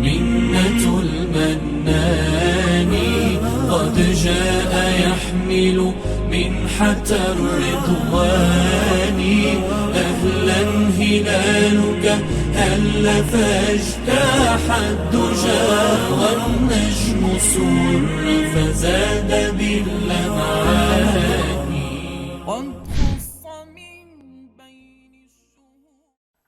منة المنان قد جاء يحمل منحة الرضوان. أهلا هلالك هل فاجتاح الدجى والنجم سر فزاد باللمعان. قد خص من بين الشهور.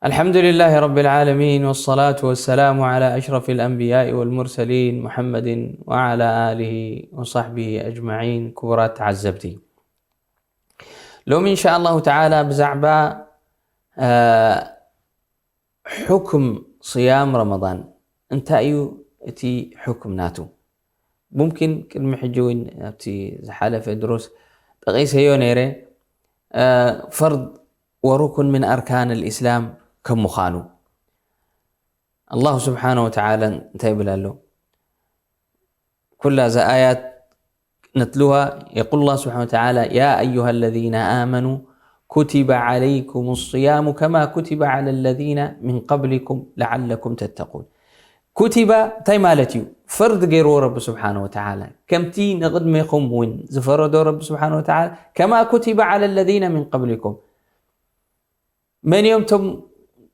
الحمد لله رب العالمين، والصلاة والسلام على أشرف الأنبياء والمرسلين محمد وعلى آله وصحبه أجمعين. ክቡራት ተዓዘብቲ፣ ሎሚ إن شاء الله تعالى ብዛዕባ፣ እ፣ حكم صيام رمضان እንታይ እዩ እቲ حكم ናቱ؟ ممكن ቅድሚ ሕጂ እውን ኣብቲ ዝሓለፈ ድሩስ ጠቒሰዮ ነይረ። እ፣ فرض وركن من أركان الإسلام ከም ምዃኑ። الله سبحانه وتعالى እንታይ ይብል ኣሎ? ኩላ እዛ ኣያት ነትልዋ። يقول الله سبحانه وتعالى: يا أيها الذين آمنوا كتب عليكم الصيام كما كتب على الذين من قبلكم لعلكم تتقون. ኩቲባ እንታይ ማለት እዩ? ፈርድ ገይርዎ ረቢ ስብሓነ ወተዓላ፣ ከምቲ ንቕድሜኹም እውን ዝፈረዶ ረቢ ስብሓነ ወተዓላ። ከማ ኩቲባ ዓለ ለዚነ ሚን ቀብሊኩም። መን እዮም እቶም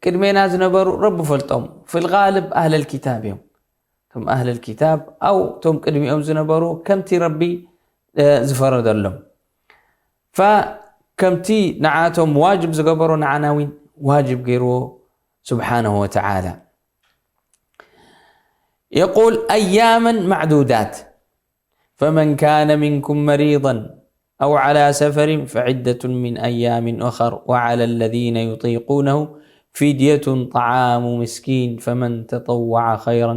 ቅድሜና ዝነበሩ? ረቢ ፈልጦም። ፊል ጋልብ ኣህለል ኪታብ እዮም። እቶም ኣህለል ኪታብ ኣው እቶም ቅድሚኦም ዝነበሩ ከምቲ ረቢ፣ እ፣ ዝፈረደሎም። ፈ-፣ ከምቲ ንዓቶም ዋጅብ ዝገበሮ ንዓና እውን ዋጅብ ገይርዎ ስብሓነሁ ወተዓላ። يقول: أياما معدودات، فمن كان منكم مريضا أو على سفر فعدة من أيام أخر، وعلى الذين يطيقونه فدية طعام مسكين، فمن تطوع خيرا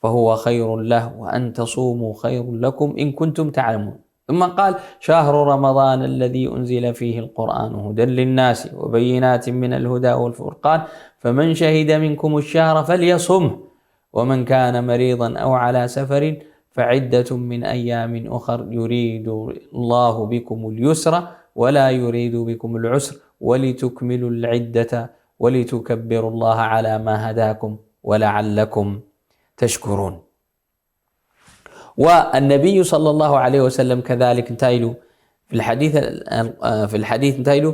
فهو خير له، وأن تصوموا خير لكم إن كنتم تعلمون. ثم قال: شهر رمضان الذي أنزل فيه القرآن هدى للناس وبينات من الهدى والفرقان، فمن شهد منكم الشهر فليصمه، ومن كان مريضا أو على سفر فعدة من أيام أخر، يريد الله بكم اليسر ولا يريد بكم العسر، ولتكملوا العدة ولتكبروا الله على ما هداكم ولعلكم تشكرون. والنبي صلى الله عليه وسلم كذلك እንታይ ኢሉ في الحديث، في الحديث እንታይ ኢሉ?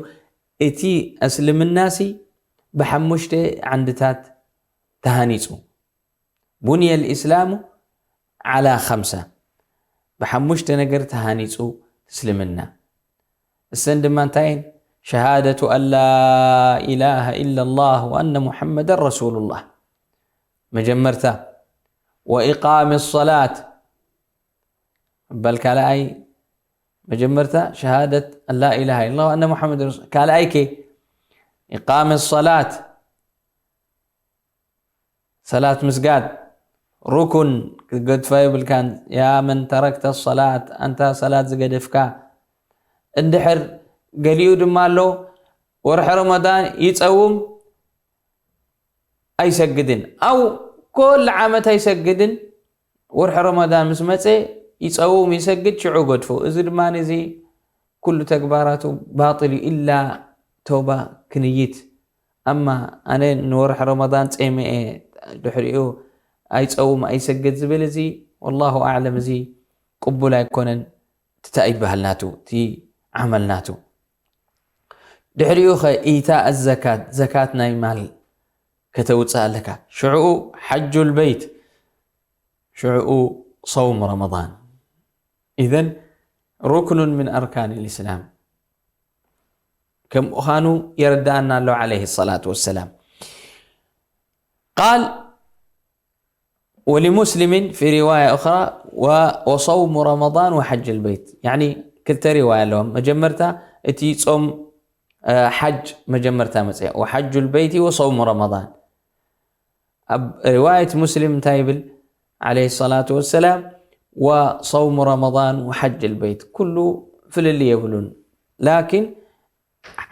እቲ እስልምናሲ ብሓሙሽተ ዓንድታት ተሃኒጹ። بني الإسلام على خمسة، ብሓሙሽተ ነገር ተሃኒጹ እስልምና። እሰን ድማ እንታይ እየን? شهادة أن لا إله إلا الله وأن محمدا رسول الله መጀመርታ። وإقام الصلاة በል ካልኣይ። መጀመርታ شهادة أن لا إله إلا الله وأن محمدا رسول، ካልኣይ ከ إقام الصلاة ሰላት ምስጋድ ሩኩን ክትገድፋ የብልካን። يا من تركت الصلاة፣ ኣንታ ሰላት ዝገደፍካ። እንድሕር ገሊኡ ድማ ኣሎ ወርሒ ረመዳን ይጸውም ኣይሰግድን፣ ኣው ኩሉ ዓመት ኣይሰግድን፣ ወርሒ ረመዳን ምስ መጸ ይጸውም ይሰግድ ሽዑ ገድፎ። እዚ ድማ እዚ ኩሉ ተግባራቱ ባጢል እዩ፣ ኢላ ተውባ ክንይት። ኣማ ኣነ ንወርሒ ረመዳን ጼመ እየ ድሕሪኡ ኣይጸውም ኣይሰግድ ዝብል እዚ ወላሁ ኣዕለም እዚ ቅቡል ኣይኮነን። ትታ ይበሃል ናቱ እቲ ዓመል ናቱ። ድሕሪኡ ኸ ኢታ ኣዘካት፣ ዘካት ናይ ማል ከተውፅእ ኣለካ። ሽዕኡ ሓጁል በይት፣ ሽዕኡ ሰውም ረመዳን። ኢዘን ሩክኑን ምን ኣርካን ልእስላም ከም ምዃኑ የረዳእና ኣሎ ዓለይሂ ሰላቱ ወሰላም። ቃል ولمسلم في رواية أخرى و-، وصوم رمضان وحج البيت. يعني ክልተ ሪዋያ ኣለዎም። መጀመርታ እቲ ጾም፣ እ፣ ሓጅ መጀመርታ መጽያ። وحج البيت وصوم رمضان። ኣብ ሪዋየት ሙስሊም እንታይ ይብል? عليه الصلاة والسلام وصوم رمضان وحج البيت ኩሉ ፍልልይ የብሉን። ላኪን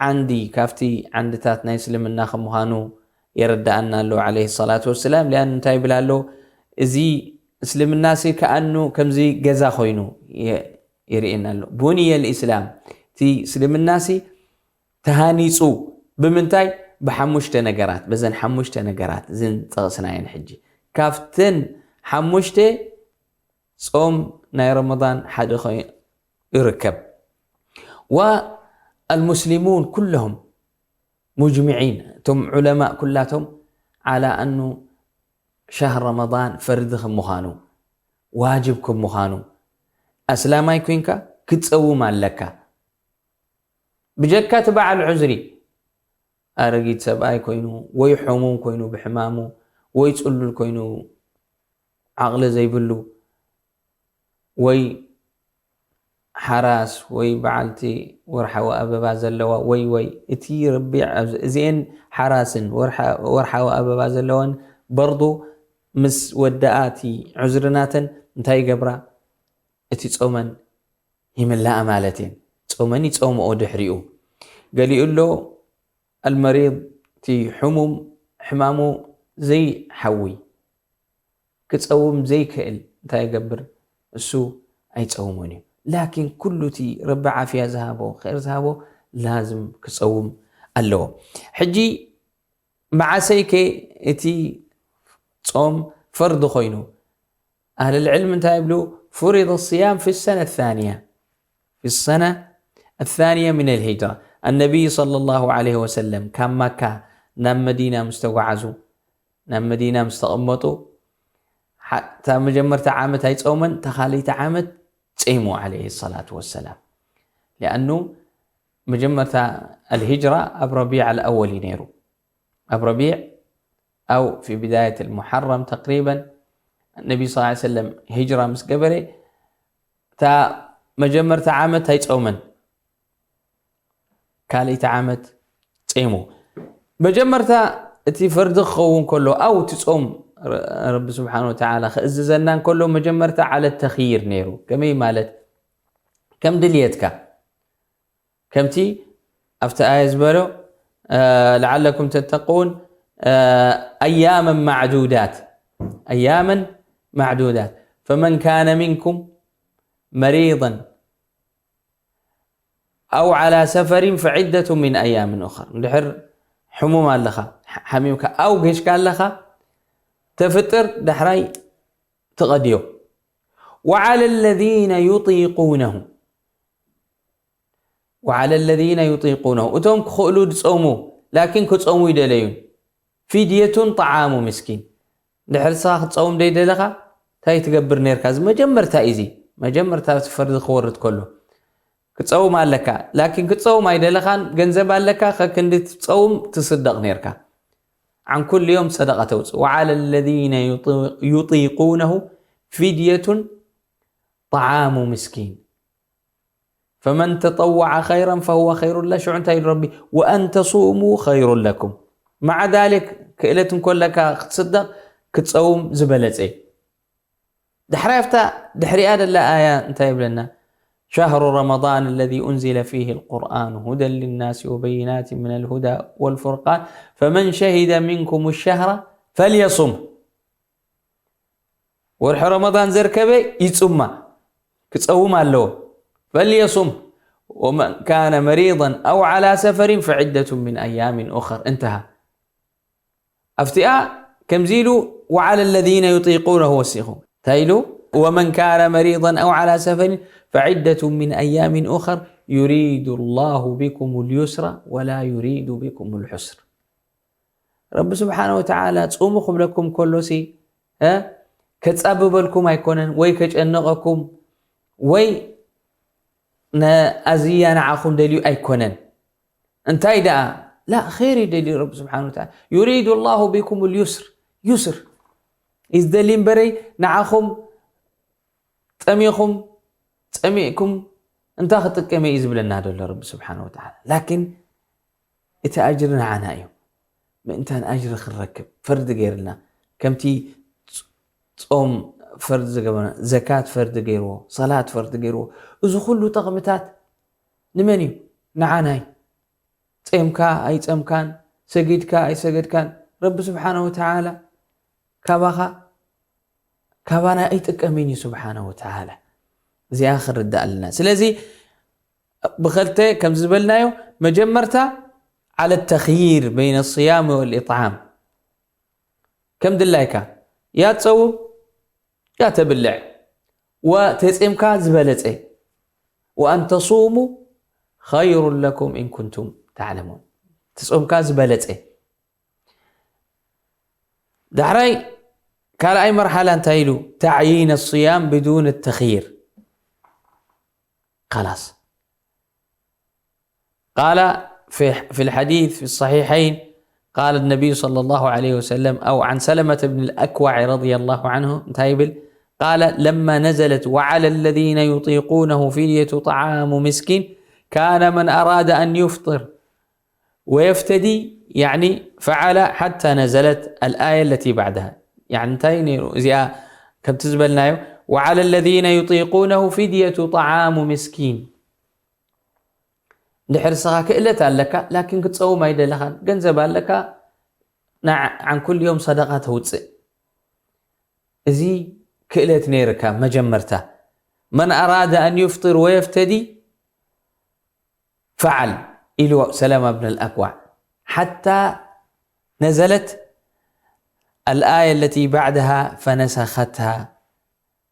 ዓንዲ ካብቲ ዓንድታት ናይ እስልምና ከም ምዃኑ የረዳኣና ኣሎ ዓለይሂ ሰላቱ ወሰላም። ሊኣኑ እንታይ ይብል ኣሎ? እዚ እስልምናሲ ከኣኑ ከምዚ ገዛ ኮይኑ የ-፣ የርእየና ኣሎ። ቡንየ ልእስላም፣ እቲ እስልምናሲ ተሃኒፁ ብምንታይ? ብሓሙሽተ ነገራት፣ በዘን ሓሙሽተ ነገራት እዝን ጠቕስናየን ሕጂ። ካብተን ሓሙሽተ ጾም ናይ ረመዳን ሓደ ኮይኑ ይርከብ። والمسلمون كلهم مجمعين، እቶም ዑለማእ ኩላቶም على أنه شهر رمضان ፈርዲ ከም ምዃኑ፣ ዋጅብ ከም ምዃኑ፣ ኣስላማይ ኮይንካ ክትጸውም ኣለካ። ብጀካ እቲ በዓል ዑዝሪ፣ ኣረጊት ሰብኣይ ኮይኑ፣ ወይ ሕሙም ኮይኑ ብሕማሙ፣ ወይ ጽሉል ኮይኑ ዓቕሊ ዘይብሉ፣ ወይ ሓራስ፣ ወይ በዓልቲ ወርሓዊ ኣበባ ዘለዋ፣ ወይ፣ ወይ፣ እቲ ረቢዕ ኣብዚ፣ እዚኤን ሓራስን ወርሓ-፣ ወርሓዊ ኣበባ ዘለወን በርዱ ምስ ወደኣ እቲ ዑዝሪ ናተን እንታይ ይገብራ? እቲ ጾመን ይምላኣ ማለት እየን። ጾመን ይጾምኦ ድሕሪኡ። ገሊኡ ኣሎ ኣልመሪድ፣ እቲ ሕሙም፣ ሕማሙ ዘይሓዊ፣ ክጸውም ዘይክእል እንታይ ይገብር? እሱ ኣይጸውሞን እዩ። ላኪን ኩሉ እቲ ረቢ ዓፍያ ዝሃቦ፣ ኸይር ዝሃቦ ላዝም ክጸውም ኣለዎ። ሕጂ መዓሰይከ እቲ ጾም ፈርዲ ኮይኑ? ኣህል ልዕልም እንታይ ይብሉ? فرض الصيام في السنة الثانية، في السنة الثانية من الهجرة. النبي صلى الله عليه وسلم ካብ መካ ናብ መዲና ምስ ተጓዓዙ፣ ናብ መዲና ምስ ተቐመጡ፣ ሓ-፣ እታ መጀመርታ ዓመት ኣይጾመን፣ እታ ካልኣይቲ ዓመት ጸይሙ ዓለይሂ ሰላቱ ወሰላም። ሊኣኑ መጀመርታ ኣልሂጅራ ኣብ ረቢዕ ኣልኣወል እዩ ነይሩ። ኣብ ረቢዕ ኣው ፊ ብዳየት ኣልሙሐረም ተቅሪበን ነቢ ስ ሰለም ሂጅራ ምስ ገበረ፣ እታ መጀመርታ ዓመት ኣይጾመን፣ ካልኣይቲ ዓመት ጼሙ። መጀመርታ እቲ ፈርዲ ክኸውን ከሎ፣ ኣው እቲ ጾም ረ-፣ ረቢ ስብሓን ወተዓላ ክእዝዘና እንከሎ፣ መጀመርታ ዓለ ተኽይር ነይሩ። ከመይ ማለት? ከም ድልየትካ። ከምቲ ኣብቲ ኣየ ዝበሎ፣ እ፣ ለዓለኩም ተተቁን፣ እ፣ ኣያመን ማዕዱዳት፣ ኣያመን ማዕዱዳት። ፈመን ካነ ሚንኩም መሪደን ኣው ዓላ ሰፈሪን ፈዒደቱ ሚን ኣያምን ኡኸር። እንድሕር ሕሙም ኣለኻ፣ ሓ-፣ ሓሚምካ፣ ኣው ጌሽካ ኣለኻ፣ ተፍጥር፣ ዳሕራይ ትቐድዮ። ወዓለ ለዚነ ዩጢቁነሁ፣ ወዓለ ለዚነ ዩጢቁነሁ፣ እቶም ክኽእሉ ዝጾሙ፣ ላኪን ክጾሙ ይደለዩን፣ ፊድየቱን ጠዓሙ ምስኪን። ድሕሪ ንስኻ ክትጸውም ደይደለኻ፣ እንታይ ትገብር ነርካ? እዚ መጀመርታ እዩ፣ እዚ መጀመርታ እቲ ፈርዲ ክወርድ ከሎ። ክትጸውም ኣለካ፣ ላኪን ክትጸውም ኣይደለኻን፣ ገንዘብ ኣለካ፣ ከክንዲ ትጸውም ትስደቕ ነርካ። ዓን ኩሉ ዮም ሰደቃ ተውጽእ። ወዓለ ለዚነ ዩጢ-፣ ዩጢቁነሁ ፊድየቱን ጠዓሙ ምስኪን። ፈመን ተጠወዐ ኸይረን ፈሁወ ኸይሩን ለህ። ሽዑ እንታይ ኢሉ ረቢ? ወአን ተሱሙ ኸይሩን ለኩም። መዓ ዛሊክ፣ ክእለት እንኮለካ ክትስደቕ፣ ክትጸውም ዝበለጸ እዩ። ዳሕራይ ኣብታ ድሕሪኣ ደላ ኣያ እንታይ ይብለና? ሸህሩ ረመዳን አለዚ ኡንዚለ ፊሂ ልቁርኣን ሁደን ሊናሲ ወበይናት ሚነል ሁዳ ወልፉርቃን ፈመን ሸሂደ ሚንኩም ሸህረ ፈልየሱም። ወርሒ ረመዳን ዘርከበ ይጹማ፣ ክጸውም ኣለዎ። ፈልየሱም ወመን ካነ መሪደን ኣው ዓላ ሰፈሪን ፈዒደቱ ሚን ኣያሚን ኡኸር። እንተሃ። ኣብቲኣ ከምዚ ኢሉ፣ ወዓለ ለዚነ ዩጢቁነሁ ወሲኹ። እንታይ ኢሉ? ወመን ካነ መሪደን ኣው ዓላ ሰፈሪን ፈዒደቱ ሚን ኣያሚን ኡኸር ዩሪዱ ላሁ ቢኩም ልዩስራ ወላ ዩሪዱ ቢኩም ልሑስር። ረቢ ስብሓነ ወተዓላ ጹሙ ክብለኩም ከሎሲ፣ እ፣ ከጻብበልኩም ኣይኮነን፣ ወይ ከጨንቐኩም፣ ወይ ነኣዝያ ንዓኹም ደልዩ ኣይኮነን። እንታይ ደኣ? ላ፣ ኸይር እዩ ደልዩ ረቢ ስብሓነ ወተዓላ። ዩሪዱ ላሁ ቢኩም ልዩስር፣ ዩስር እዩ ዝደሊ እምበረይ፣ ንዓኹም ጠሚኹም፣ ጸሚእኩም፣ እንታይ ክጥቀመ እዩ ዝብለና ዘሎ ረቢ ስብሓነ ወተዓላ። ላኪን እቲ ኣጅሪ ንዓና እዩ። ምእንታን ኣጅሪ ክንረክብ ፈርዲ ገይርልና፣ ከምቲ ጾም ፈርዲ ዝገበረና፣ ዘካት ፈርዲ ገይርዎ፣ ሰላት ፈርዲ ገይርዎ፣ እዚ ኩሉ ጠቕምታት ንመን እዩ? ንዓና እዩ። ጼምካ ኣይጸምካን፣ ሰጊድካ ኣይሰገድካን፣ ረቢ ስብሓነ ወተዓላ ካባኻ፣ ካባና ኣይጥቀምን እዩ ስብሓነ ወተዓላ። እዚኣ ክንርዳእ ኣለና። ስለዚ ብኸልተ ከም ዝበልናዮ፣ መጀመርታ ዓለ ተኽይር በይነ ስያም ወልኢጥዓም። ከም ድላይካ፣ ያ ትጸውም ያ ተብልዕ። ወተጼምካ ዝበለጸ። وأن تصوموا خير لكم إن كنتم تعلمون። ትጾምካ ዝበለጸ። ዳሕራይ ካልኣይ መርሓላ እንታይ ኢሉ? تعيين الصيام بدون التخيير. خلاص. قال في في الحديث في الصحيحين، قال النبي صلى الله عليه وسلم، أو عن سلمة بن الأكوع رضي الله عنه، እንታይ ይብል? قال: لما نزلت: وعلى الذين يطيقونه فدية طعام مسكين، كان من أراد أن يفطر ويفتدي، يعني، فعل حتى نزلت الآية التي بعدها. يعني እንታይ ነይሩ እዚኣ? ከምቲ ዝበልናዮ، وعلى الذين يطيقونه فدية طعام مسكين. ድሕር ስኻ ክእለት ኣለካ ላኪን ክትጸውም ኣይደለኻን፣ ገንዘብ ኣለካ፣ ንዓ- عن كل يوم صدقة ተውፅእ። እዚ ክእለት ነይርካ መጀመርታ። من أراد أن يفطر ويفتدي فعل، ኢሉ سلمة بن الأكوع، حتى نزلت الآية التي بعدها فنسختها.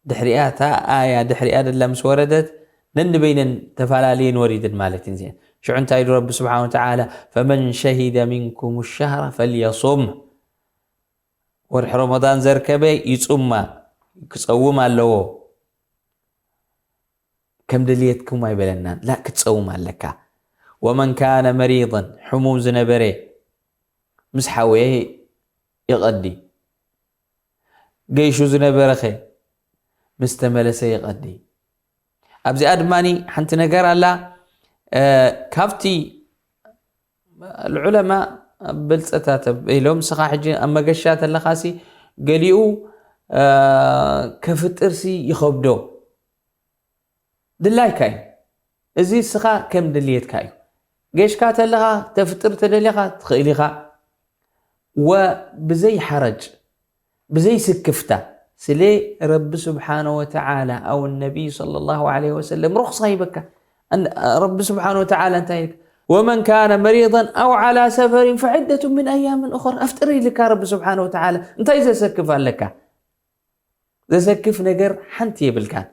ድሕሪኣ እታ ኣያ ድሕሪኣ ደላ ምስ ወረደት ነንበይነን ተፈላለየን ወሪደን ማለት እዩ። ሽዑ እንታይ ኢሉ ረቢ ስብሓን ወተዓላ? فمن شهد منكم الشهر فليصمه። ወርሒ ረመዳን ዘርከበ ይጹማ፣ ክጸውም ኣለዎ። ከም ድልየትኩም ኣይበለናን ላ ክትጸውም ኣለካ። ومن كان مريضا፣ ሕሙም ዝነበረ ምስ ሓወየ ይቐዲ። ገይሹ ዝነበረኸ ምስ ተመለሰ ይቐዲ። ኣብዚኣ ድማ ሓንቲ ነገር ኣላ። ካብቲ ልዑለማ ብልፀታት ኢሎም ስኻ ሕጂ ኣብ መገሻ ተለኻሲ ገሊኡ ከፍጥርሲ ይኸብዶ። ድላይካ እዩ። እዚ ስኻ ከም ድልየትካ እዩ። ገሽካ ተለኻ ተፍጥር ተደሊኻ ትኽእል ኢኻ። ወብዘይ ሓረጅ ብዘይ ስክፍታ ስለ ረቢ ስብሓነ ወተዓላ ኣው ነቢይ ሰለላሁ ዐለይሂ ወሰለም ሩኽሳ ሂበካ። ረቢ ስብሓነ ወተዓላ እንታይ ኢልካ? ወመን ካነ መሪደን ኣው ዓላ ሰፈሪን ፈዕደቱ ምን ኣያምን ኡኸር። ኣፍጥር ኢልካ ረቢ ስብሓነ ወተዓላ። እንታይ ዘሰክፍ ኣለካ? ዘሰክፍ ነገር ሓንቲ የብልካን።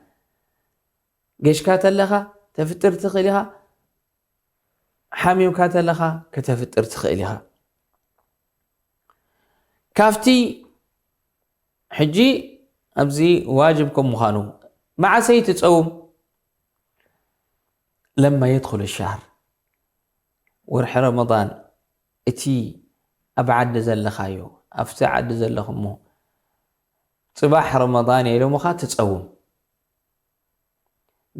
ገሽካ ተለኻ ተፍጥር ትኽእል ኢኻ። ሓሚምካ ተለኻ ከተፍጥር ትኽእል ኢኻ። ካብቲ ሕጂ ኣብዚ ዋጅብ ከም ምዃኑ መዓሰይ ትጸውም? ለማ የድኹል ሻህር፣ ወርሒ ረመዳን፣ እቲ ኣብ ዓዲ ዘለኻዮ ኣብቲ ዓዲ ዘለኹሞ ጽባሕ ረመዳን እየ ኢሎምኻ ትጸውም።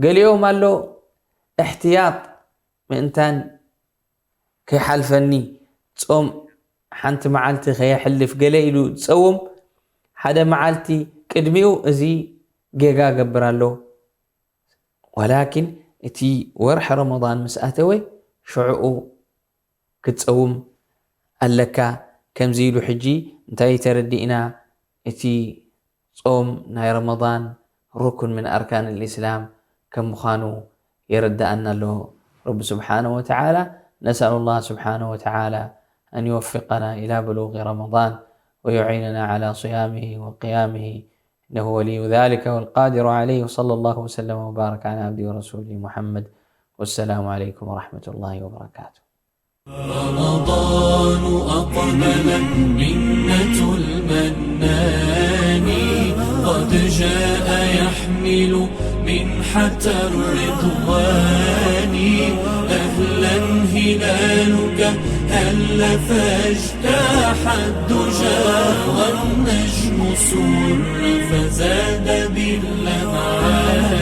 ገሊኦም ኣሎ እሕትያጥ ምእንታን ከይሓልፈኒ ጾም ሓንቲ መዓልቲ ከየሕልፍ ገለ ኢሉ ዝጸውም ሓደ መዓልቲ ቅድሚኡ እዚ ጌጋ ገብር ኣሎ። ወላኪን እቲ ወርሒ ረመዳን ምስ ኣተወ ሽዕኡ ክትጸውም ኣለካ። ከምዚ ኢሉ ሕጂ እንታይ ተረዲእና? እቲ ጾም ናይ ረመዳን ሩክን ምን ኣርካን ልእስላም ከም ምዃኑ የረድኣና ኣሎ ረቢ ስብሓነ ወተዓላ። ነስኣሉ ላህ ስብሓነ ወተዓላ ኣን ይወፍቀና ኢላ ብሉግ ረመዳን ወዩዒነና ዓላ ስያምሂ ወቅያምሂ። إنه ولي ذلك والقادر عليه. وصلى الله وسلم وبارك على عبده ورسوله محمد. والسلام عليكم ورحمة الله وبركاته. رمضان أقبل، منة المنان قد جاء يحمل منحة الرضوان. أهلا هلالك هل فاجتاح الدجى والنجم سر فزاد باللمعان.